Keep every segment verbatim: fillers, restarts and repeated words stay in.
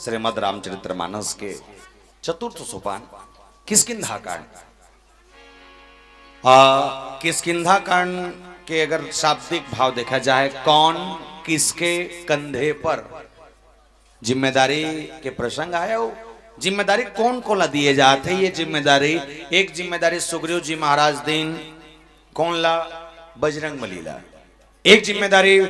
श्रीमद् रामचरितमानस के चतुर्थ सोपान किष्किंधा कांड। आ, किष्किंधा कांड के अगर शाब्दिक भाव देखा जाए, कौन किसके कंधे पर जिम्मेदारी के प्रसंग आए हो, जिम्मेदारी कौन को ला दिए जाते, ये जिम्मेदारी, एक जिम्मेदारी सुग्रीव जी महाराज दीन, कौन ला? बजरंग बली ला। एक जिम्मेदारी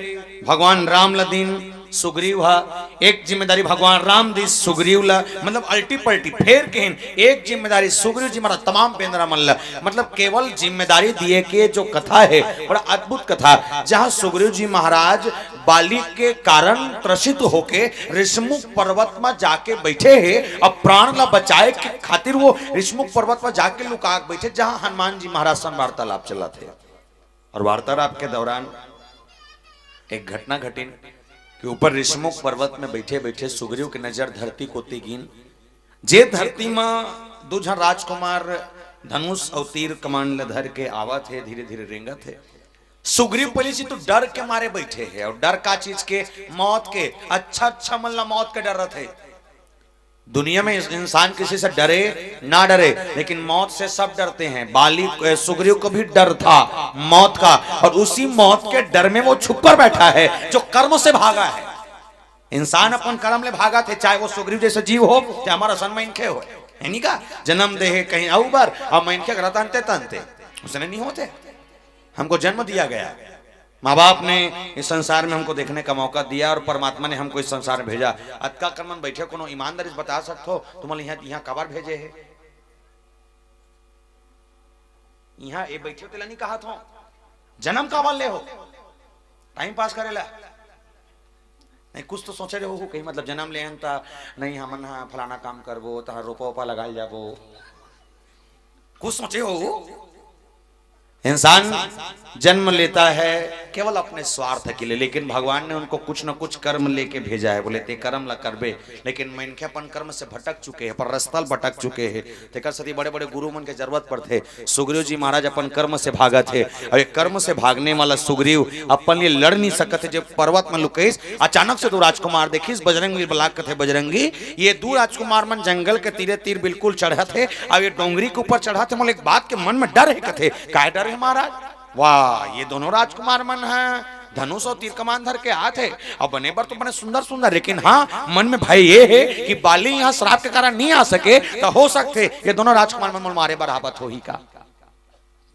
भगवान राम ला दीन सुग्रीव हा, एक जिम्मेदारी भगवान राम दीस सुग्रीव ला, मतलब अल्टी पल्टी फेर के हिन, एक जिम्मेदारी सुग्रीव जी महाराज तमाम बेंदरा मन ला, मतलब केवल जिम्मेदारी दिए के जो कथा है, बड़ा अद्भुत कथा, जहाँ सुग्रीव जी महाराज बाली के कारण त्रसित होके ऋषमुख पर्वत में जाके बैठे हैं। अब प्राण ला बचाए के खातिर वो ऋषमुख पर्वत में जाके लुका के बैठे, जहाँ हनुमान जी महाराज सन वार्तालाप चलत है। और वार्तालाप के दौरान एक घटना घटिन कि ऊपर ऋषमुख पर्वत में बैठे बैठे सुग्रीव के नजर धरती कोती गिन, जे धरती में दू झन राजकुमार धनुष और तीर कमान ल धर के आवत है, धीरे धीरे रेंगत है। सुग्रीव पहली चीज तो डर के मारे बैठे है, और डर का चीज के? मौत के। अच्छा अच्छा मन ला मौत के डर रहते। दुनिया में इस-, इंसान किसी से डरे ना डरे, लेकिन मौत से सब डरते हैं। बाली, ए, सुग्रीव को भी डर था मौत का, और उसी मौत के डर में वो छुप कर बैठा है जो कर्म से भागा है। इंसान अपन कर्म ले भागत है, चाहे वो सुग्रीव जैसे जीव हो, चाहे हमारा सन मनखे हो, है नहीं का? जन्म दे है कहीं अउ बर, और मनखे के रतनते तनते उसने नहीं होते। हमको जन्म दिया गया, माँ बाप ने इस संसार में हमको देखने का मौका दिया और परमात्मा ने हमको इस संसार में भेजा। अतका कन मन बैठे कोनो ईमानदारी से बता सकत हो, तुमन यहाँ, यहाँ काबर भेजे है? यहाँ ये बैठे हो तेला नहीं कहा था, जन्म काबर ले हो? टाइम पास करेला? नहीं, कुछ तो सोचे रहो हो कहीं, मतलब जन्म ले हन त नहीं, हमन हा फलाना काम करबो, तहाँ रोपा ओपा लगाल जाबो, कुछ सोचे हो? इंसान जन्म लेता है केवल अपने स्वार्थ के लिए, लेकिन भगवान ने उनको कुछ न कुछ कर्म लेके भेजा है। बोले, "ते कर्म ला करबे।" लेकिन मनखे अपन कर्म से भटक चुके हैं, पर रस्ता ल भटक चुके हैं। तेकर सेती बड़े-बड़े गुरु मन के जरूरत पड़थे। सुग्रीव जी महाराज अपन कर्म से भागत हे, और ये कर्म से भागने वाला सुग्रीव अपन लिए लड़ नहीं सकत हे। जब पर्वत में लुकेस, अचानक से दो राजकुमार देखिस, बजरंग बली बला कथे, "बजरंगी, ये दू राजकुमार मन जंगल के तीरे तीर बिल्कुल चढ़त हे, अब ये डोंगरी के ऊपर चढ़त हे, मोला एक बात के मन में डर हे," कथे। "काय डर हे महाराज?" "वाह, ये दोनों राजकुमार मन ह धनुष और तीर कमान धर के आत हे, अब बने बर तो बने सुंदर सुंदर, लेकिन हाँ, मन में भय ये हे कि बाली यहाँ श्राप के कारण नहीं आ सके, तो हो सकथे ये दोनों राजकुमार मन मोला मारे बर आवत होही का?"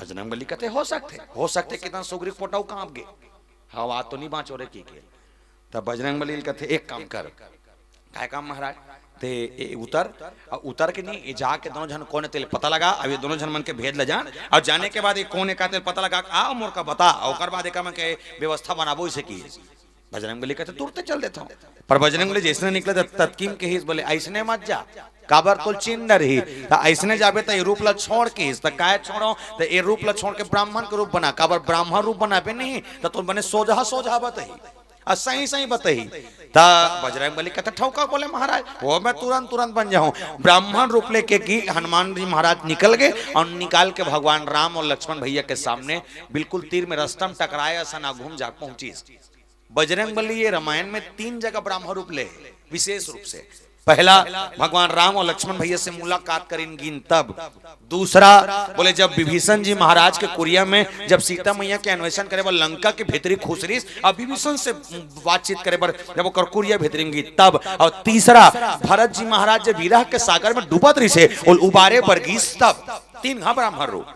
बजरंग बली कथे, "हो सकथे, हो सकथे, कितना सुग्रीव पोटऊ कांप गे, हवा तो नहीं बाँचो रे," की के। तब बजरंग बली कथे, "एक काम कर।" "काय काम महाराज?" "ते ए उतर, अउ उतर के नहीं, ए जाके दोनों झन कोन हे तेला पता लगा, अब ये दोनों झन मन के भेद ल जान, अउ जाने के बाद ये कोन हे का तेला पता लगा, आ मोर का बता, अउ ओकर बाद एकर मन के व्यवस्था बनाबो," इसे की। बजरंग बली कथे, "तुरते चल देता हूँ।" पर बजरंग बली जैसने निकले त ततकिम के हिस, बोले, "ऐसने मत जा, काबर तोल चिन्ह डरही, त ऐसने जाबे त ये रूप ल छोड़ के हिस, त काय छोड़ो, त ये रूप ल छोड़ के ब्राह्मण के रूप बना, काबर ब्राह्मण रूप बनाबे नहीं, त तोल बने सोझा सोझा बतही, आ सही सही बतही।" त बजरंग बली कथे, "ठौका बोले महाराज, वो मैं तुरंत तुरंत बन जाऊं।" ब्राह्मण रूप लेके की हनुमान जी महाराज निकल गए और निकाल के भगवान राम और लक्ष्मण भैया के सामने बिल्कुल तीर में रस्ता में टकराए असन आघूम जा पहुंचिस। बजरंग बली ये रामायण में तीन जगह ब्राह्मण रूप ले हे, विशेष रूप से। पहला, भगवान राम और लक्ष्मण भैया से मुलाकात करिन गिन तब। दूसरा, बोले जब विभीषण जी महाराज के कुरिया में जब सीता मैया के अन्वेषण करे बर लंका के भीतरी खुसरिस, अब विभीषण से बातचीत करे बर जब ओकर कुरिया भीतरी गिन तब। और तीसरा, भरत जी महाराज जब विरह के सागर में डूबत रहिसे, ओल उबारे बर गिस तब। तीन घा ब्राह्मण रूप।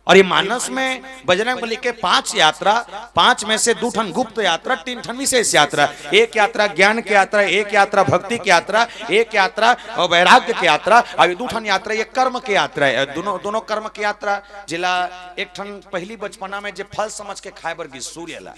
और ये मानस में बजरंग बली के पांच यात्रा, पांच में से दू ठन गुप्त यात्रा, तीन ठन विशेष यात्रा। एक यात्रा ज्ञान के यात्रा, एक यात्रा भक्ति के यात्रा, एक यात्रा, अ, वैराग्य के यात्रा, और ये दू ठन यात्रा ये कर्म के यात्रा है। दोनों, दोनों कर्म के यात्रा, जेला एक ठन पहली बचपना में जे फल समझ के खाए बर गिस सूर्य ला,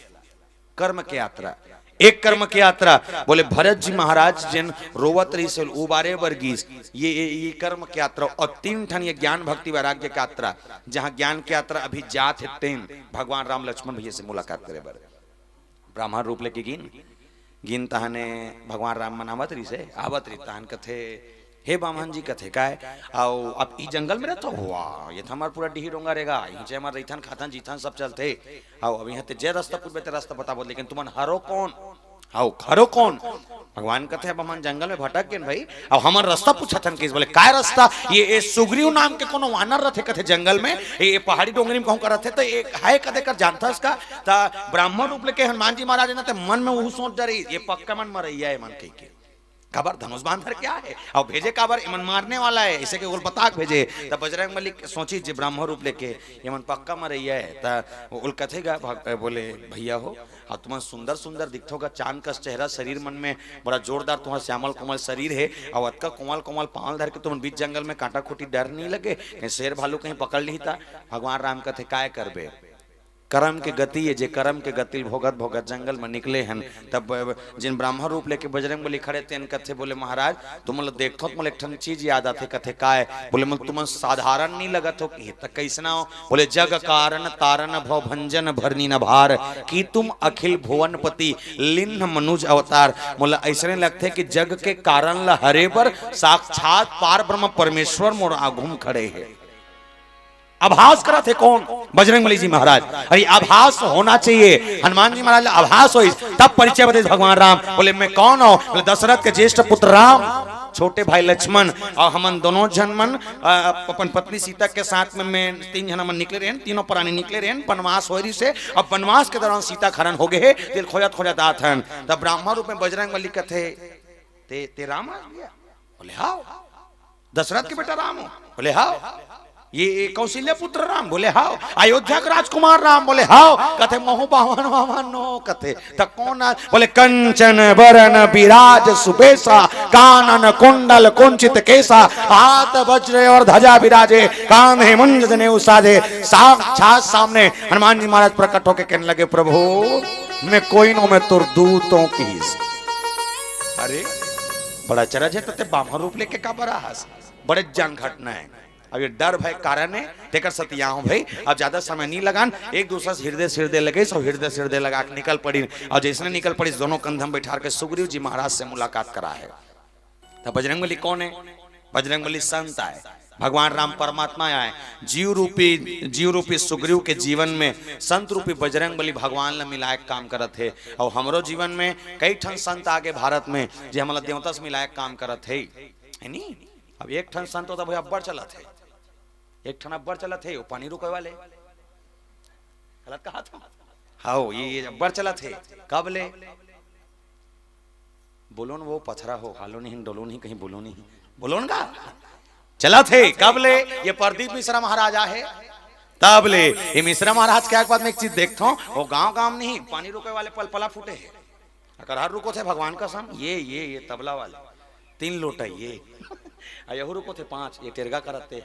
कर्म के यात्रा। एक कर्म के यात्रा, बोले भरत जी महाराज जेन रोवत रहिसे, उबारे बर गिस, ये, ये, ये कर्म के यात्रा। और तीन ठन ये ज्ञान भक्ति वैराग्य के यात्रा, जहाँ ज्ञान के यात्रा अभी जात हे तेन भगवान राम लक्ष्मण भैया से मुलाकात करे बर। ब्राह्मण रूप लेके गिन, गिन तहने भगवान राम मन आवत रहिसे, आवत रहिस तहन कथे, "हे बामन जी," कथे, "काय? अउ अब ई जंगल में रहत हो?" "वाह, ये तो हमार पूरा डीही डोंगा रेगा, इहिंचे हमार रहिथन, खाथन, जीथन, सब चलथे। अउ अब यहाँ ते जे रास्ता पूछबे ते रास्ता बताबो, लेकिन तुमन हरो कौन? हव, हरो कौन?" भगवान कथे, "अब हमन जंगल में भटक गेन भाई, अब हमन रास्ता पूछत हन।" कइसे? बोले, "काय रास्ता?" "ये, ये सुग्रीव नाम के कोनो वानर रथे कथे जंगल में, ये, ये पहाड़ी डोंगरी में कहूं का रथे, त ये है कथे कर जानथस का?" त ब्राह्मण रूप लेके हनुमान जी महाराज ना, ते मन में वो सोच जा रही, "ये पक्का मन मरैया है मन कही के।" काबर धनुष बांध धर के आए हे, अउ भेजे काबर, एमन मारने वाला हे, इसे के ओल बता के भेजे। त बजरंग बली सोची जे ब्राह्मण रूप लेके, एमन पक्का मरैया हे। त ओल कथे गा, भग-, बोले, "भैया हो, अब तुमन सुंदर सुंदर दिखथो गा, चांद कस चेहरा, शरीर मन में बड़ा जोरदार तुम्हार श्यामल कोमल शरीर हे, अउ अतका कोमल कोमल पांव धर के तुमन बीच जंगल में कांटा खूंटी डर नहीं लगे, कहीं शेर भालू कहीं पकड़ लिही त?" भगवान राम कथे, "काय करबे?" करम के गति ये, जे करम के गति ल भोगत भोगत जंगल में निकले हन। तब जिन ब्राह्मण रूप लेके बजरंग बली खड़े तेन कथे, बोले, "महाराज, तुमन ल देखथो त मोला एक ठन चीज याद आथे।" कथे, "काय?" बोले, "मोला तुमन साधारण नहीं लगत हो।" कहे, "त कइसना हो?" बोले, "जग कारण तारण भव भंजन भरनी न भार, की तुम अखिल भुवनपति लिन्ह मनुज अवतार।" मोला अइसने लगथे कि जग के कारण ल हरे बर साक्षात पार ब्रह्म परमेश्वर मोर आघू म खड़े हे। आभास करत हे कोन? बजरंग बली जी महाराज। अरे, आभास होना चाहिए। हनुमान जी महाराज ला आभास होइस, तब परिचय बतेस भगवान राम। बोले, "मैं कौन हूँ?" बोले, "दशरथ के ज्येष्ठ पुत्र राम, छोटे भाई लक्ष्मण, अउ हमन दोनों झन मन, अ, अपन पत्नी सीता के साथ में, मैं तीन झन मन निकले रहेन, तीनों प्राणी निकले रहेन, वनवास होय रहिस हे। अब वनवास के दौरान सीता के हरण हो गए हे, तेला खोजत खोजत आत हन।" तब ब्राह्मण रूप में बजरंग बली कथे, "ते, ते राम हस भैया?" बोले, "हाव।" "दशरथ के बेटा राम हो?" बोले, "हाव।" "ये, ये कौशल्या पुत्र राम?" बोले, "हाव।" "अयोध्या के राजकुमार राम?" बोले, "हाव।" कथे, "महू बामन वामन नोहंव।" कथे, "त कोन आ?" बोले, "कंचन बरन बिराज सुबेसा, कानन कुंडल कुंचित केसा, हाथ वज्र और ध्वजा बिराजे, कांधे मुंज जनेऊ साजे।" साक्षात सामने हनुमान जी महाराज प्रकट होके कहने लगे, "प्रभु, मैं कोई नोहंव, मैं तोर दूत हूँ।" किहिस। अरे, बड़ा अचरज हे, त ते बामन रूप लेके काबर आहस? बड़े जान घटना हे। अब ये डर भय कारण हे, तेकर सेती आहूं भाई। अब ज्यादा समय नहीं लगान, एक दूसरा से हृदय से हृदय लगे, सब हृदय से हृदय लगा के निकल पड़ी। अउ जइसने निकल पड़ी, दोनों कंधा म बइठार के सुग्रीव जी महाराज से मुलाकात कराए। त बजरंगबली कोन हे? बजरंगबली संत आय, भगवान राम परमात्मा आय। जीव रूपी, जीव रूपी सुग्रीव के जीवन में संत रूपी बजरंगबली भगवान ल मिलाए के काम करत हे। अउ हमरो जीवन में कई ठन संत आगे भारत में, जे हमला देवता से मिलाए के काम करत हे, हे नी? अब एक ठन संत तो भाई अब्बड़ चलत हे, एक ठन अब्बड़ चलत हे, वो पानी रुकोय वाले। गलत कहा था? हाव, ये, ये अब्बड़ चलत हे। कब ले? बोलो न, वो पथरा हो, हालो नहीं, डोलो नहीं, कहीं बोलो नहीं। बोलो न का? चलत हे। कब ले? ये प्रदीप मिश्रा महाराज आहे, तब ले। ये मिश्रा महाराज के आए के बाद में एक चीज देखथों, वो गांव गांव नहीं, पानी रुकोय वाले पलपला फूटे हे। अगर हर रुकोथे भगवान कसम, ये, ये, ये तबला वाले, तीन लोटा ये। आ यहू रुकोथे पांच, ये टेरगा करत हे।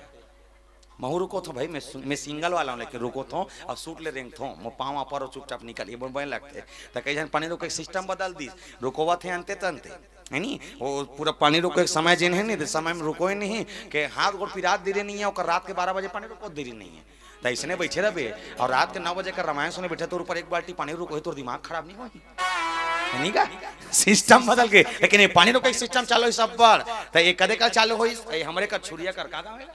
महू रुकोथों भाई, मैं सु-, मैं सिंगल वाला हूँ, लेकिन रुकोथों, अब सूट ले रेंगथों, मो पाँव ऊपर हो, चुपचाप निकल, ये बोल लगथे। त कई झन पानी रुके के सिस्टम बदल दिस, रुकोवत हे अंते तंते, हे नी? वो पूरा पानी रुके के समय जेन हे नी, त समय में रुकोय नहीं, के हाथ गोड़ पिरात देरी नहीं हे, ओकर रात के बारह बजे पानी रुकोत देरी नहीं हे। त अइसने बइठे रहबे अउ रात के नौ बजे का रामायण सुने बइठे, तोर ऊपर एक बाल्टी पानी रुकोही, तोर दिमाग खराब नहीं होही? हे नी का? सिस्टम बदल गे, लेकिन ये पानी रुके के सिस्टम चालू होइस अब्बड़। त ये कदे का चालू होइस? ये हमरे कछुरिया कर का गाँव हे?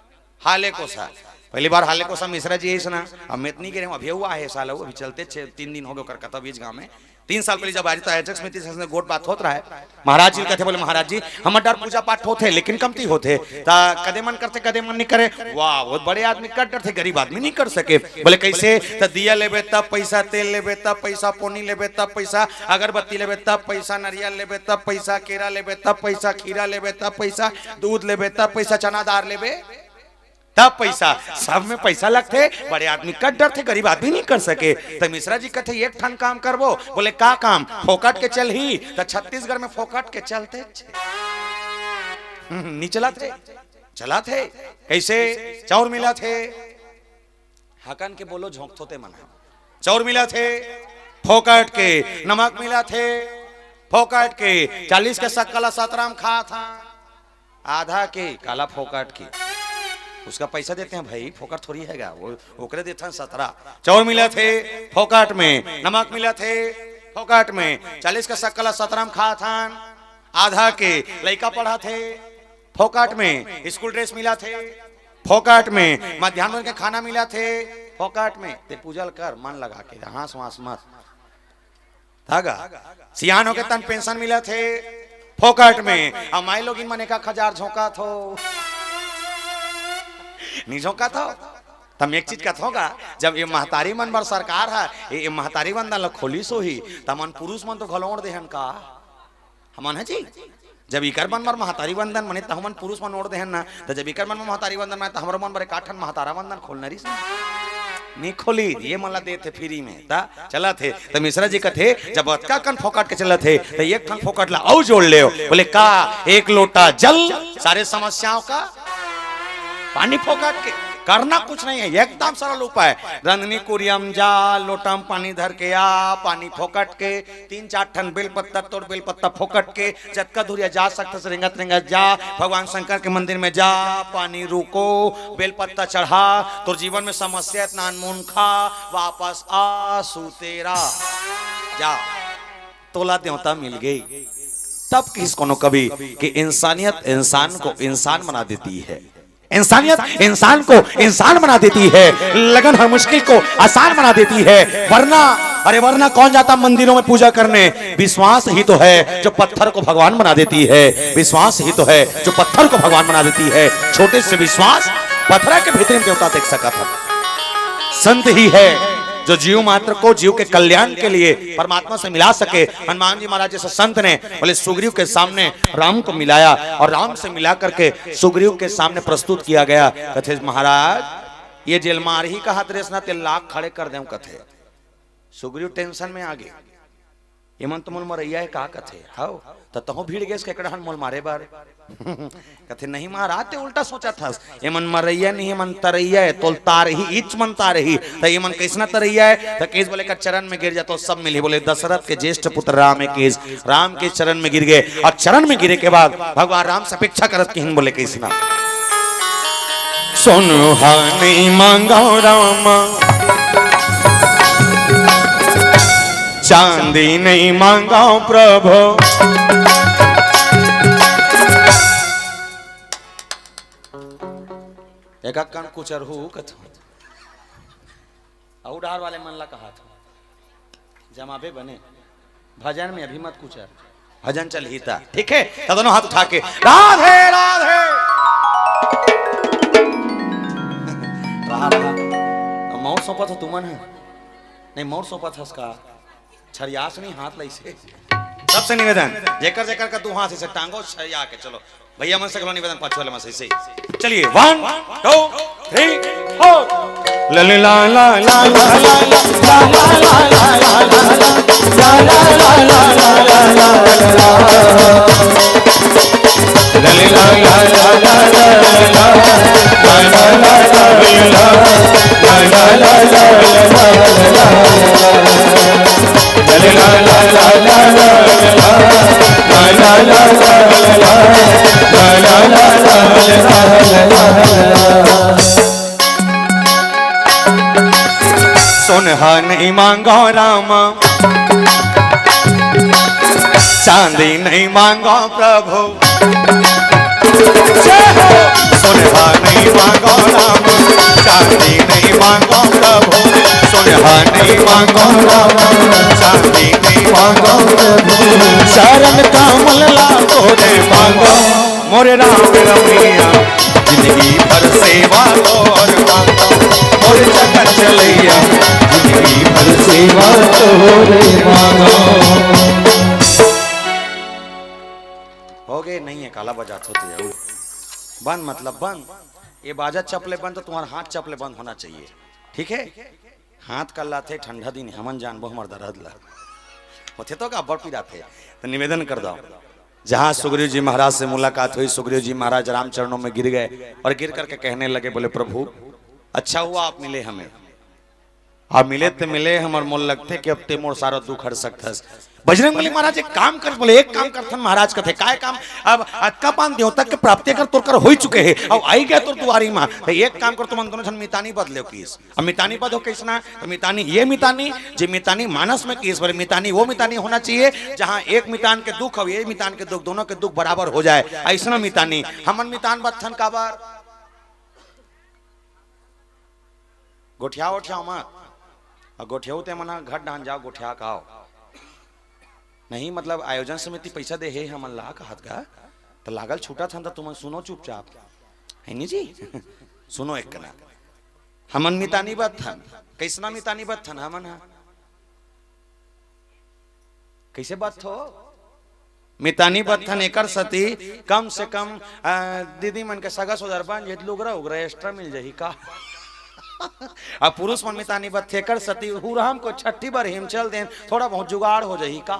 हालेकोसा। पहली बार हालेकोसा मिश्रा जी अइसना, अब मैं त नहीं गे रहेंव, अभी हुआ हे साला, वो अभी चलते छे, तीन दिन हो गए ओकर कथा बीच गाँव में। तीन साल पहले जब आए रहिस त अजय समिति से गोठ बात होत रहे। महाराज जी कथे, बोले, "महाराज जी, हमर डहर पूजा पाठ होथे, लेकिन कमती होथे। त कदे मन करथे, कदे मन नहीं करे।" वाह, वो बड़े आदमी कर डरथे, गरीब आदमी नहीं कर सके। बोले, "कइसे?" त दिया लेबे तब पइसा, तेल लेबे तब पइसा, पोनी लेबे तब पइसा, अगरबत्ती लेबे तब पइसा, नरियल लेबे तब पइसा, केरा लेबे तब पइसा, खीरा लेबे तब पइसा, दूध लेबे तब पइसा, चना दार लेबे तब पइसा, सब में पइसा लगथे। बड़े आदमी कर डरथे, गरीब आदमी नहीं कर सके। त मिश्रा जी कथे, "एक ठन काम करबो।" बोले, "का काम?" "फोकट के चलही?" त छत्तीसगढ़ में फोकट के चलथे। हम्म, नहीं चलत हे, चलत हे। कइसे? चाउर मिलत हे, हकन के बोलो, झोंकथो ते मन ह। चाउर मिलत हे, फोकट के। नमक मिलत हे, फोकट के। चालीस के सक्कल सतरा म खात हन। आधा के काला फोकट के। उसका पैसा देते हैं भाई, फोकट थोड़ी हैगा, वो ओकरे देथन सतरा। चाउर मिलत हे फोकट में, नमक मिलत हे फोकट में, चालीस का सक्कल सतरा म खात हन, आधा के लइका पढ़त हे फोकट में, स्कूल ड्रेस मिलत हे फोकट में, मध्यान्ह भोजन के खाना मिलत हे फोकट में। ते पूजा ल कर मन लगा के, हाँस वाँस मत। धागा। सियान होके तन पेंशन मिलत हे, फोकट में। अब माई लोगिन मन एक हजार झोंकत हो, नहीं झोंकत हो? तम एक चीज कथों गा, जब ये महतारी मन बर सरकार है, ये, ये महतारी वंदन ला खोलिस होही, त हमन पुरुष मन तो घलो ओढ़ देहन का? हमन है जी, जब इकर मन बर महतारी वंदन मने, त हमन पुरुष मन ओढ़ देहन ना, त जब इकर मन बर महतारी वंदन मने, त हमरो मन बर एक आठन महतारा वंदन खोलना रहिस ना। नहीं खोली, ये मन ला देथे फ्री में, त चलत हे। त मिश्रा जी कथे, जब अतका कन फोकट के चलत हे, त एक ठन फोकट ला अउ जोड़ लेव। बोले, का एक लोटा जल सारे समस्याओं का पानी फोकट के? करना कुछ नहीं है, एकदम सरल उपाय। रंधनी कुरियम जा, लोटा म पानी धर के आ, पानी फोकट के। तीन चार ठन बेल पत्ता तोड़, बेल पत्ता फोकट के। जतका दूरिया जा सकथस, रेंगत रेंगत जा, भगवान शंकर के मंदिर में जा, पानी रुको, बेल पत्ता चढ़ा, तोर जीवन में समस्या इतना अनमोल खा, वापस आ, सुतेरा जा, तोला देवता मिल गई। तब किस कोनो कवि कि इंसानियत इंसान को इंसान बना देती है, इंसानियत इंसान को इंसान बना देती है, लगन हर मुश्किल को आसान बना देती है। वरना, अरे वरना कौन जाता मंदिरों में पूजा करने? विश्वास ही तो है जो पत्थर को भगवान बना देती है, विश्वास ही तो है जो पत्थर को भगवान बना देती है। छोटे से विश्वास पत्थरा के भीतर में देवता देख सकत है। संत ही है जो जीव मात्र को जीव के कल्याण के लिए परमात्मा से मिला सके। हनुमान जी महाराज जैसे संत ने बोले सुग्रीव के सामने राम को मिलाया और राम से मिला करके सुग्रीव के सामने प्रस्तुत किया गया। कथे महाराज, ये जेल मारही कहत रेस ना, ते लाख खड़े कर देव कथे। सुग्रीव टेंशन में आ गे, एमन तो मोल मरैया है का कथे? हव, त तहूं भिड़ गेस केकड़हन मोल मारे बर। कथे, नहीं महाराज, ते उल्टा सोचत हस, एमन मरैया नहीं, एमन तरैया है, तोल तारही, इच मन तारही। त एमन कैसना तरैया है? त केस बोले का चरण में गिर जा तो सब मिलही। बोले दशरथ के ज्येष्ठ पुत्र राम है केस, राम के चरण में गिर गए और चरण में गिरे के बाद भगवान राम से अपेक्षा करत किहिन, बोले कैसना? सोनहा नहीं मांगो रामा, चांदी नहीं मांगो प्रभु। एक कन कुचर हूँ कथो। अउ डहर वाले मन ला कहा था, जमाबे बने, भजन में अभी मत कुचर, भजन चलही ता, ठीक है? त दोनों हाथ उठा के, राधे राधे। रहा, रहा। अब मौर सौंपत हो तुमन है, नहीं, मौर सौंपत हस का? छरियास नहीं, हाथ लइसे। सबसे निवेदन, जेकर जेकर का दू हाथ से टांगो, छरिया के चलो। भैया मन से घलो निवेदन, पाछू वाले मन से ऐसे ही। चलिए, वन, टू, थ्री, फोर। सोनहा नहीं मांगो रामा, चांदी नहीं मांगो प्रभु। जय हो। सोनहा नहीं मांगो राम, चांदी नहीं मांगो प्रभु। सोनहा नहीं मांगो राम, चांदी नहीं मांगो प्रभु। चरण कमल ला तोरे मांगो, मोरे राम रमैया। जिंदगी भर सेवा तोर मांगो, मोरे जगत चलैया। जिंदगी भर सेवा तोरे मांगो। हो गए, नहीं है, काला बजात होते हो। बंद मतलब बंद। ये बाजा चपले बंद तो तुम्हारा हाथ चपले बंद होना चाहिए, ठीक है? हाथ कल्लाथे, ठंडा दिन, हमन जानबो हमर दर्द ला। होथे तो का अब्बड़ पीराथे। तो निवेदन कर दो, जहाँ सुग्रीव जी महाराज से मुलाकात हुई, सुग्रीव जी महाराज राम चरणों में गिर गए और गिर करके कहने लगे, बोले, "प्रभु, अच्छा हुआ आप मिले हमें।" अब मिले ते मिले, हमर मोल लगथे कि अब ते मोर सारा दुख हर सकथस। बजरंग बली महाराज एक काम कर, बोले, "एक काम करथन महाराज।" कथे, "काय काम?" "अब अतका पान देवता के प्राप्ति अगर तोर कर हो ही चुके हे, अब आई गया तोर दुआरी मा, तो एक काम कर, तुमन दोनों झन मितानी बदलेव किस।" अब मितानी बदो कैसना? तो मितानी, ये मितानी, जे मितानी मानस में किस, बोले, मितानी वो मितानी होना चाहिए, जहाँ एक मितान के दुख और ये मितान के दुख, दोनों के दुख बराबर हो जाए, ऐसना मितानी। हमन मितान बदथन काबर? गोठियाओ, गोठियाओ मत। अउ गोठियाओ ते मना घर डाहन जाओ, गोठिया के आओ। नहीं, मतलब, आयोजन समिति पैसा दे हे हमन ला, कहत गा, त लागल छूटत हन, त तुमन सुनो चुपचाप, है नी जी? सुनो एक कना, हमन मितानी बत्थन। कैसना मितानी बत्थन हमन हा? कैसे बत्थो? मितानी बत्थन एकर सती कम से कम, अ, दीदी मन के सगा सोदर बन जाही त लुगरा उगरा extra मिल जाही का? अब पुरुष मन मितानी बत्थे एकर सती हुरहम को छट्ठी बर हिम चल देन, थोड़ा बहुत जुगाड़ हो जाही का?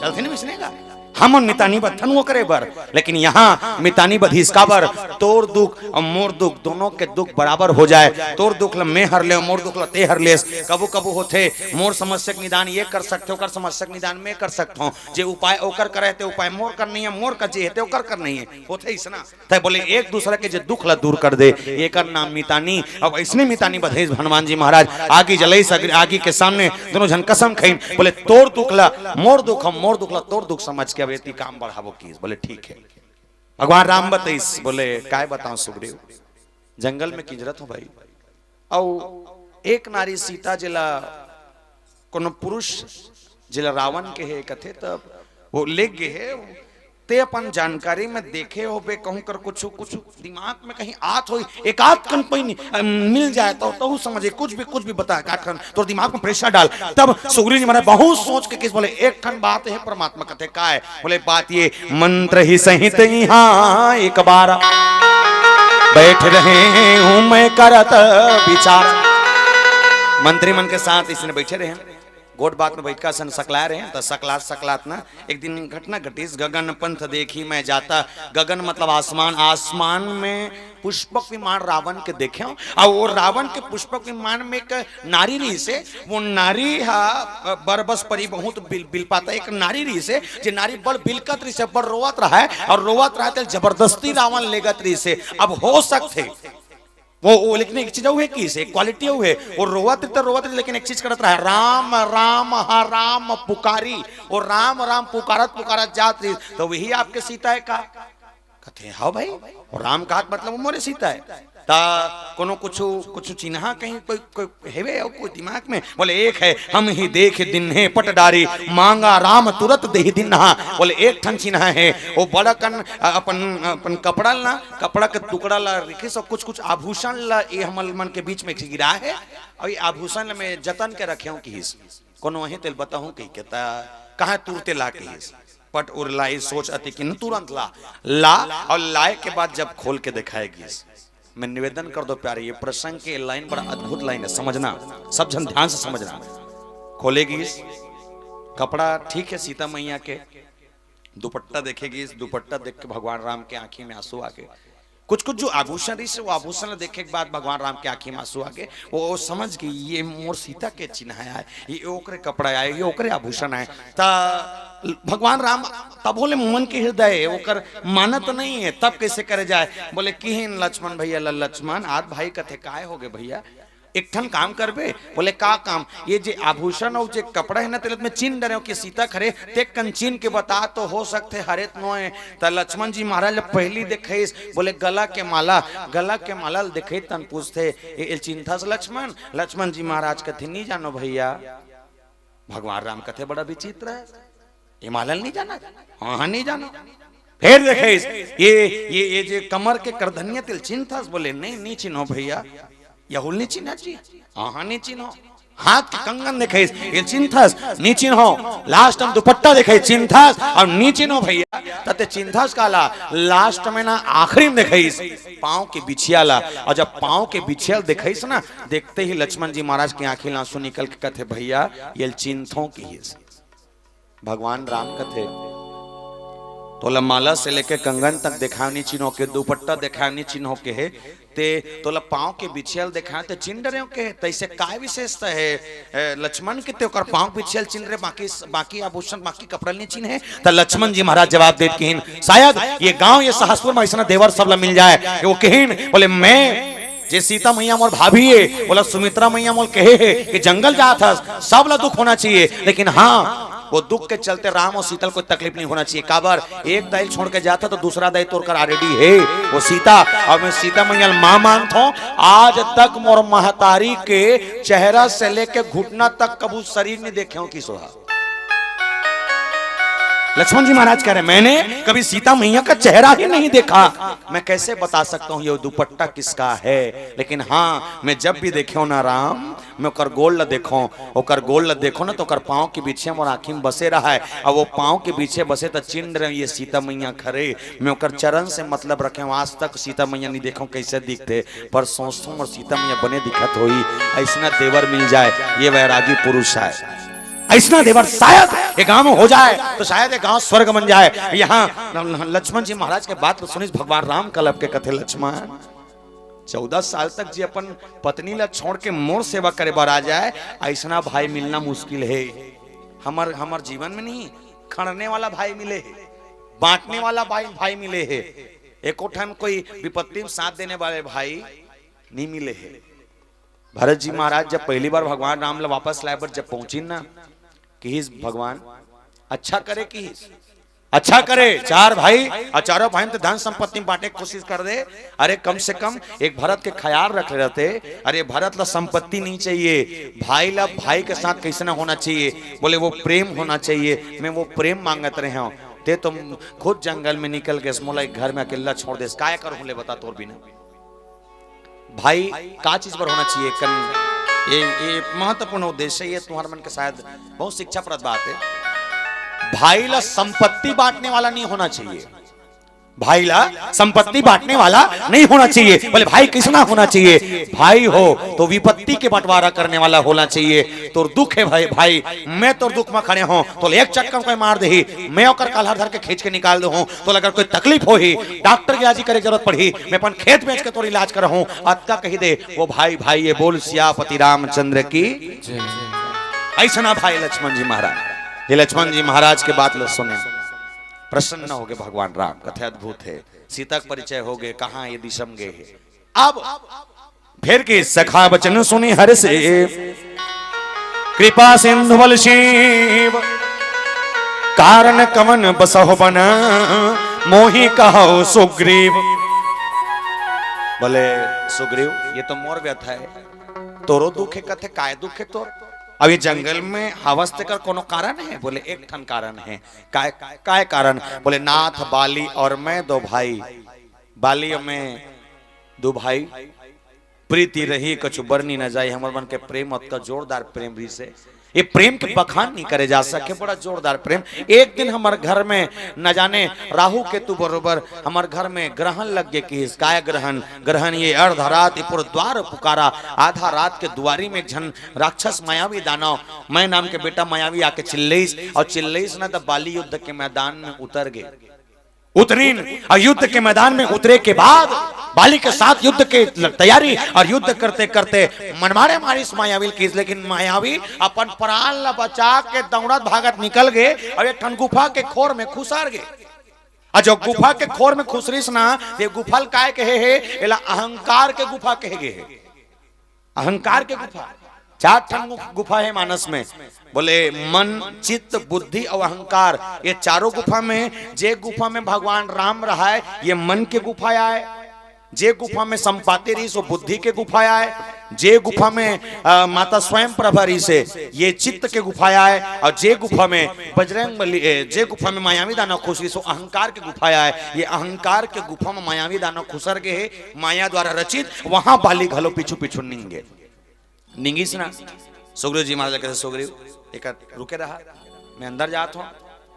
चलथे नहीं मिसने का। हमन मितानी बत्थन वो करे बर, लेकिन यहाँ मितानी बधिस काबर? तोर दुख और मोर दुख, दोनों के दुख बराबर हो जाए। तोर दुख ल मैं हर ले, मोर दुख ल ते हर लेस। कबू कबू होथे, मोर समस्या के निदान ये कर सकथे, ओकर समस्या के निदान मैं कर सकथों। जे उपाय ओकर करे, ते उपाय मोर कर नहीं है, मोर कर जे हे, ते ओकर कर नहीं है। होथे इसना। तै बोले, एक दूसरा के जे दुख ला दूर कर दे, एकर नाम मितानी। अब ऐसने मितानी बधेस हनुमान जी महाराज, आगी जलई सगरी, आगी के सामने दोनों झन कसम खइन, बोले, तोर दुख ला मोर दुख, हम मोर दुख ला तोर दुख समझ के अब एती काम बढ़ाबो किस। बोले, ठीक है। भगवान राम बतईस, बोले, काय बताओ सुग्रीव, जंगल में किंजरत हो भाई, अउ एक नारी सीता जेला कोनो पुरुष जेला रावण के हे कथे, तब वो लेग गे हे। ते अपन जानकारी में देखे होबे, कहूं कर कुछ कुछ दिमाग में कहीं आत होई, एक आध कन पैनी, अ, मिल जाए तो, तहू समझे, कुछ भी, कुछ भी बता, काट खन तोर दिमाग में pressure डाल। तब सुग्रीव जी महाराज बहुत सोच के किस बोले, एक ठन बात है परमात्मा कथे, काय? बोले, बात ये, मंत्र ही सहित यहाँ एक बार बैठ रहे हूं मैं करत विचार। मंत्री मन के साथ इसने बैठे रहे, गोठ बात में बैठका सन सकलाए रहे, त सकलात सकलात ना एक दिन घटना घटिस, गगन पंथ देखी मैं जाता। गगन मतलब आसमान, आसमान में पुष्पक विमान रावण के देखे हो, और वो रावण के पुष्पक विमान में एक नारी रहिसे, वो नारी हा, अ, बरबस परी बहुत बिल, बिल पाता, एक नारी रहिसे, जे नारी बड़ बिलकत रहिसे, बड़ रोवत रहा है, और रोवत रहा तो जबरदस्ती रावण लेगत रहिसे। अब हो सकथे, वो, वो, लेकिन एक चीज अउ हे किस, एक quality अउ हे, वो रोवत तो रोवत रहिस, लेकिन एक चीज करत रहा, राम, राम, हा राम पुकारी, वो राम, राम पुकारत, पुकारत जात रहिस, तो वही आपके सीता है का? कथे, "हाँ भाई, वो राम कहत मतलब वो मोरे सीता है।" ता कोनो कुछ, कुछ चिन्हा कहीं कोई, कोई हेवे अउ कोई दिमाग में? बोले, "एक है, हम ही देख दिन्हे पट डारी, मांगा राम तुरत देहि दिन्हा।" बोले, "एक ठन चिन्हा है, वो बड़ा कन, अ, अपन, अपन कपड़ा ला, कपड़ा के टुकड़ा ला रखे सो कुछ, कुछ आभूषण ला ये हमल मन के बीच में गिरा है, और ये आभूषण में जतन के रखे हूँ किहिस, कोनो वहीं तेल बताहूँ कही के ता कहाँ तुरते ला किहिस।" पट उर लाई सोच अति किन तुरंत ला, ला और लाए के बाद जब खोल के दिखाए गिस। मैं निवेदन कर दो प्यारे, ये प्रसंग के लाइन बड़ा अद्भुत लाइन है, समझना, सब जन ध्यान से समझना। खोले गिस, कपड़ा ठीक है सीता मैया के, दुपट्टा देखे गिस, दुपट्टा देख के भगवान राम के आंखी में आंसू आ गए। कुछ कुछ जो आभूषण रहिस, वो आभूषण देखे के बाद भगवान राम के आंखी में आंसू आ गए। वो, वो समझ गई, ये मोर सीता के चिन्ह आय, ये ओकरे कपड़ा आय, ये ओकरे आभूषण आय। ता भगवान राम तब होले मन के हृदय, ओकर मानत नहीं है, तब कैसे करे जाए? बोले, "किहिन लक्ष्मण भैया ला।" लक्ष्मण, आज भाई कथे, "काय हो गए भैया?" एक ठन काम करबे? बोले, "का काम?" "ये जे आभूषण अउ जे कपड़ा है ना, तेला मैं चिन्ह डरेंव कि सीता खरे, ते कन चिन्ह के बता तो हो सकथे हरे त नोय।" त लक्ष्मण जी महाराज ल पहली देखेस, बोले, "गला के माला।" गला के माला ल देखे तन पूछथे, "ए, एल चिन्हथस लक्ष्मण?" लक्ष्मण जी महाराज कथे, "नहीं जानो भैया।" भगवान राम कथे, "बड़ा विचित्र है, ये माला ल नहीं जाना?" "हाँ, हाँ, नहीं जानो।" फिर देखेस, "ये, ये, ये जे कमर के करधनिया तेल चिन्हथस?" बोले, "नहीं, नहीं चिन्हों भैया।" "यहू ल नहीं चिन्हस जी?" "हाँ, हाँ, नहीं चिन्हों।" हाथ के कंगन देखेस, "ये चिन्हथस?" "नहीं चिन्हों।" लास्ट में दुपट्टा देखेस, "चिन्हथस?" "अब नहीं चिन्हों भैया।" "त ते चिन्हथस काला?" लास्ट में ना आखिरी में देखेस पाँव के बिछिया ला, और जब पाँव के बिछिया ल देखेस ना, देखते ही लक्ष्मण जी महाराज के आंखी ले आंसू निकल के कथे, "भैया, ये ल चिन्हथों किहिस।" भगवान राम कथे, "तोला माला से लेके कंगन तक देखाय नहीं चिन्हों के, दुपट्टा देखाय नहीं चिन्हों के हे, ते तोला पाँव के बिछिया ल देखाय ते चिन्ह डरेंव के, तैसे काय विशेषता है, ए, लक्ष्मण के ते ओकर पाँव बिछिया ल चिन्ह रे, बाकी, बाकी आभूषण, बाकी कपड़ा ल नहीं चिन्हे?" त लक्ष्मण जी महाराज जवाब देत किहिन, "शायद ये गांव, ये सहसपुर में ऐसा देवर सब ला मिल जाए।" वो किहिन, बोले, "मैं जे सीता मैया मोर भाभी हे, बोला सुमित्रा मैया मोल कहे हे कि जंगल जात हस, सब ला दुख होना चाहिए, लेकिन हाँ, वो दुख के चलते राम और सीता ल कोई तकलीफ नहीं होना चाहिए।" काबर? एक दाई ल छोड़ के जात हस तो दूसरा दाई तोर कर already हे, वो सीता। और मैं सीता मैया ल माँ मानथों, आज तक मोर महतारी के चेहरा से लेके घुटना तक कभू शरीर नहीं देखेंव किहिस हा। लक्ष्मण जी महाराज कह रहे, "मैंने कभी सीता मैया का चेहरा ही नहीं देखा, मैं कैसे बता सकता हूँ ये दुपट्टा किसका है? लेकिन हाँ, मैं जब भी देखे हूँ ना राम, मैं ओकर गोड़ ल देखो, ओकर गोड़ ल देखो ना, तो ओकर पाँव के पीछे मोर आँखी में बसे रहा है। अब वो पाँव के पीछे बसे तो चिन्ह रहे ये सीता मैया खरे, मैं ओकर चरण से मतलब रखे हूँ, आज तक सीता मैया नहीं देखो कैसे दिखते, पर सोचता हूँ मोर सीता मैया बने दिखत होई, ऐसना देवर मिल जाए, ये वैरागी पुरुष है।" ऐसना देवर शायद ये गांव में हो जाए तो शायद ये गांव स्वर्ग बन जाए। यहाँ लक्ष्मण जी महाराज के बात ल सुनिस, भगवान राम कलप के कथे, "लक्ष्मण, चौदह साल तक जी अपन पत्नी ला छोड़ के मोर सेवा करे बर आ जाए, ऐसना भाई मिलना मुश्किल है। हमर हमर जीवन में नहीं, खड़ने वाला भाई मिले है, बांटने वाला भाई भाई मिले है। एको ठन कोई विपत्ति में साथ देने वाले भाई नहीं मिले है।" भरत जी महाराज जब पहली बार भगवान राम ला वापस लाए बर जब पहुंचिन ना, किहिस, "भगवान, अच्छा करे," किहिस, "अच्छा करे।" चार भाई, और चारों भाई में तो धन संपत्ति में बांटे के कोशिश कर दे। अरे, कम से कम एक भरत के ख्याल रख ले रहते। अरे, भरत ला संपत्ति नहीं चाहिए, भाई ला भाई के साथ कैसे ना होना चाहिए, बोले, "वो प्रेम होना चाहिए, मैं वो प्रेम मांगत रहे हूँ, ते तो खुद जंगल में निकल के मोला एक घर में अकेला छोड़ देस, काय करहूँ ले बता तोर बिना?" भाई का चीज पर होना चाहिए? कन-, ये, ये महत्वपूर्ण उद्देश्य है, ये तुम्हारे मन के शायद बहुत शिक्षाप्रद बात है। भाई ला संपत्ति बांटने वाला नहीं होना चाहिए, भाई ला संपत्ति बांटने वाला नहीं होना चाहिए। बोले, "भाई किसना होना चाहिए?" भाई हो तो विपत्ति के बंटवारा करने वाला होना चाहिए। तोर दुख है भाई, भाई, मैं तोर दुख में खड़े हूँ, तो एक चक्कर कोई मार देही, मैं ओकर कलहर धर के खींच के निकाल दूँ। तो अगर कोई तकलीफ होही, डॉक्टर के इलाज करे के जरूरत पड़ही, मैं अपन खेत बेच के तोर इलाज करहूँ, अतका कही दे, वो भाई भाई ये बोल सियापति रामचंद्र की। ऐसा ना भाई लक्ष्मण जी महाराज, ये लक्ष्मण जी महाराज के बात लो सुने, प्रसन्न हो गए भगवान राम, कथे अद्भुत है, सीता का परिचय हो गए, कहाँ ये दिशम गए है। अब फिर के सखा वचन सुनि हर्षि, कृपा सिंधु बल शिव, कारण कवन बसहु बन, मोहि कहौ सुग्रीव। बोले, "सुग्रीव, ये तो मोर व्यथा है, तोरो दुख है।" कथे, "काय दुख है तोर?" अब ये जंगल में हवस तेकर कोनो कारण है? बोले, "एक ठन कारण है।" "काय, काय कारण?" बोले, "नाथ बाली और मैं दो भाई, बाली और मैं दो भाई, प्रीति रही कछु बरनी न जाई।" हमर मन के प्रेम अतका जोरदार प्रेम रहिसे, ये प्रेम के बखान नहीं करे जा सके, बड़ा जोरदार प्रेम। एक दिन हमर घर में न जाने राहु केतु बरोबर हमर घर में ग्रहण लग गए। किहिस, "काय ग्रहण?" "ग्रहण ये अर्धरात, ये पूरा द्वार पुकारा, आधा रात के दुआरी में एक झन राक्षस मायावी दानव, मैं नाम के बेटा मायावी आके चिल्लईस और चिल्लईस ना, तो बाली युद्ध के मैदान में उतर गए।" उतरिन और युद्ध के मैदान में उतरे के बाद बाली के साथ युद्ध के तैयारी और युद्ध करते करते मनमाड़े मारिस मायावी किहिस, लेकिन मायावी अपन प्राण ला बचा के दौड़त भागत निकल गए और एक ठन गुफा के खोर में खुसर गए। और जो गुफा के खोर में खुसरिस ना, ये गुफा ल काय कहे है? एला अहंकार के गुफा कहे गए है। अहंकार के गुफा, चार ठन गु-, गुफा है मानस में। बोले, मन, चित्त, बुद्धि और अहंकार, ये चारों गुफा में, जे गुफा में भगवान राम रहा है, ये मन के गुफा आए। जे गुफा में संपाति रहिस, वो बुद्धि के गुफा आए। जे गुफा में, अ, माता स्वयं प्रभा रहिसे, ये चित्त के गुफा आए। और जे गुफा में बजरंग बली, ए, जे गुफा में मायावी दानव खुसरिस, वो अहंकार के गुफा आए। ये अहंकार के गुफा में मायावी दानव खुसर गए है, माया द्वारा रचित, वहां बाली घलो पीछू पीछू निंगे। निंगिस ना। सुग्रीव जी महाराज कथे, "सुग्रीव, एक रुके रहा, मैं अंदर जात हूँ।"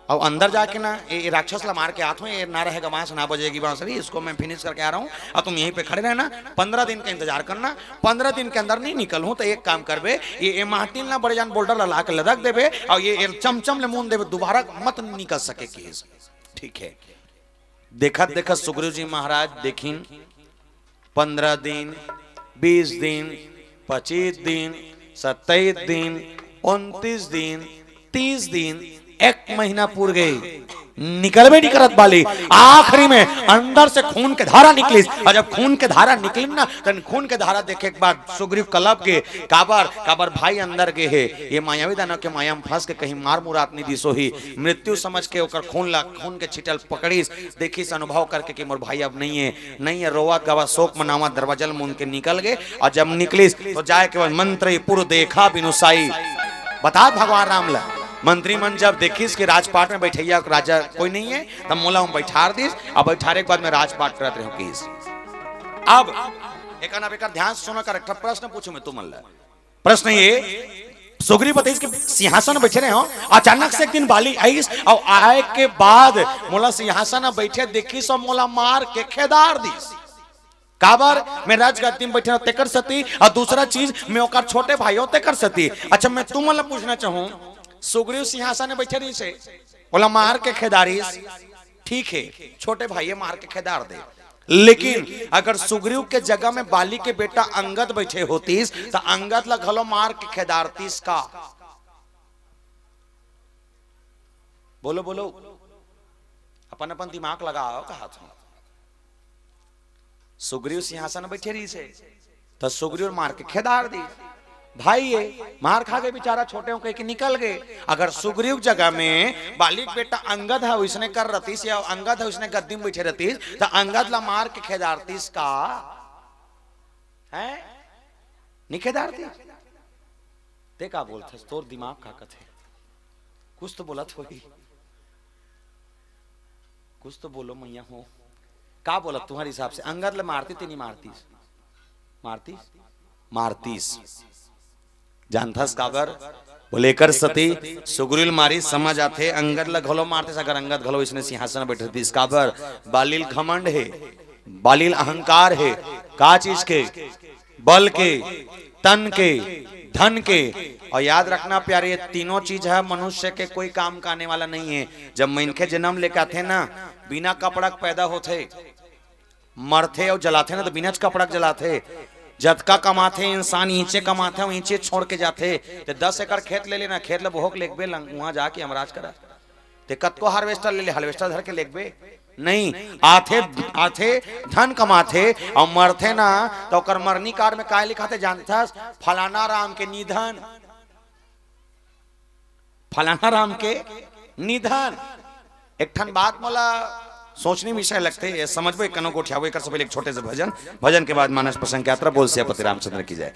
और अंदर जाके ना, ये, ये राक्षस ला मार के आत हूँ, ये ना रहेगा बांस, ना बजेगी बांसुरी, इसको मैं फिनिश करके आ रहा हूँ, और तुम यहीं पे खड़े रहना, पंद्रह दिन का इंतजार करना। पंद्रह दिन के अंदर नहीं निकलूँ तो एक काम करबे, ये, ये माटिन ला बड़े जान बोल्डर ला ला के लदक देबे, और ये, ये चमचम ले मूंद देबे, दोबारा मत निकल सके किहिस। ठीक है। देखत देखत सुग्रीव जी महाराज देखिन, पंद्रह दिन, बीस दिन, पच्चीस दिन, सत्ताईस दिन, उनतीस दिन, तीस दिन, एक महीना पूर गए, निकलबे नहीं करत बाली। आखिरी में अंदर से खून के धारा निकलिस, और जब खून के धारा निकलिन ना, तन खून के धारा देखे के बाद सुग्रीव कलप के, "काबर, काबर भाई अंदर गे हे, ये मायावी दानव के माया में फंस के कहीं मार मुरात नहीं दिस होही।" मृत्यु समझ के ओकर खून ला, खून के छिटल पकड़िस, देखिस अनुभव करके कि मोर भाई अब नहीं है, नहीं है, रोवत गावत शोक मनावत दरवाजा ल मूंद के निकल गए। और जब निकलिस तो जाए के बाद मंत्र पुर देखा बिनु साई, बतात भगवान राम ला, मंत्री मन जब देखिस कि राजपाट में बैठइया राजा कोई नहीं है, तब मोला हम बैठार दिस। अब बैठारे के बाद में राजपाट करत रहो किस। अब एक ना बेकर ध्यान से सुनो कर, एक ठा प्रश्न पूछूं मैं तुमन ला। प्रश्न ये, सुग्रीव बताइस कि सिंहासन में बैठे रहे हो, अचानक से एक दिन बाली आइस और आए के बाद मोला सिंहासन में बैठे देखिस और मोला मार के खेदार दिस। काबर? मैं राजगद्दी में बैठे रहो तेकर सती, और दूसरा चीज मैं ओकर छोटे भाई हो तेकर सती। अच्छा, मैं तुमन ला पूछना चाहूं, सुग्रीव सिंहासन में बैठे रहिस हे, ओला मार के खेदारिस, ठीक है, छोटे भाई मार के खेदार दे, लेकिन अगर सुग्रीव के जगह में बाली के बेटा अंगद बैठे होतिस, त अंगद ला घलो मार के खेदारतिस का? बोलो, बोलो, अपन अपन दिमाग लगाओ, कहा तुम। सुग्रीव सिंहासन में बैठे रहिस हे, त सुग्रीव मार के खेदार दिस। भाई ये मार खा गए बेचारा, छोटे हो कह के निकल गए। अगर सुग्रीव जगह में बाली के बेटा अंगद है, उसने कर रतिस या अंगद है, उसने गद्दी में बैठे रतिस, त अंगद ला मार के खेदारतिस का? हैं? नहीं खेदारतिस? ते का बोलथस? तोर दिमाग का कथे? कुछ तो बोलत होही, कुछ तो बोलो मैया हो। का बोलत तुम्हारे हिसाब से? अंगद ले मारती ते नहीं मारतीस? मारतीस? मारतीस। जानथस काबर? बोले एकर सती सुग्रीव मारी समझ आथे, अंगद ल घलो मारतीस, अगर अंगद घलो इसने सिंहासन में बैठे दिस। काबर? बालिल घमंड है, बालिल अहंकार है। का चीज के? बल के, तन के, धन के। और याद रखना प्यारे, ये तीनों चीज है मनुष्य के कोई काम का आने वाला नहीं है। जब मनखे जन्म लेके आथे ना, बिना कपड़ा के पैदा होथे, मरथे और जलाथे ना, तो बिना कपड़ा के जलाथे। जतका कमाथे इंसान, ईंचे कमाथे और ईंचे छोड़ के जाथे। ते दस एकड़ खेत ले लेना, खेत ले बोहक लेगबे लंग, वहां जाके यमराज करा। ते कतको हार्वेस्टर ले ले, हार्वेस्टर धर के लेगबे नहीं। आथे, आथे, धन कमाथे और मरथे ना, तो ओकर मरनी कार्ड में काय लिखाथे जानथस? फलाना राम के निधन, फलाना राम के निधन। एक ठन बात मोला सोचने विषय लगथे, ये समझबो, एक कनो गोठियाबो। एकर से पहले एक छोटे से भजन, भजन के बाद मानस प्रसंग यात्रा। बोल सियापति रामचंद्र की जय।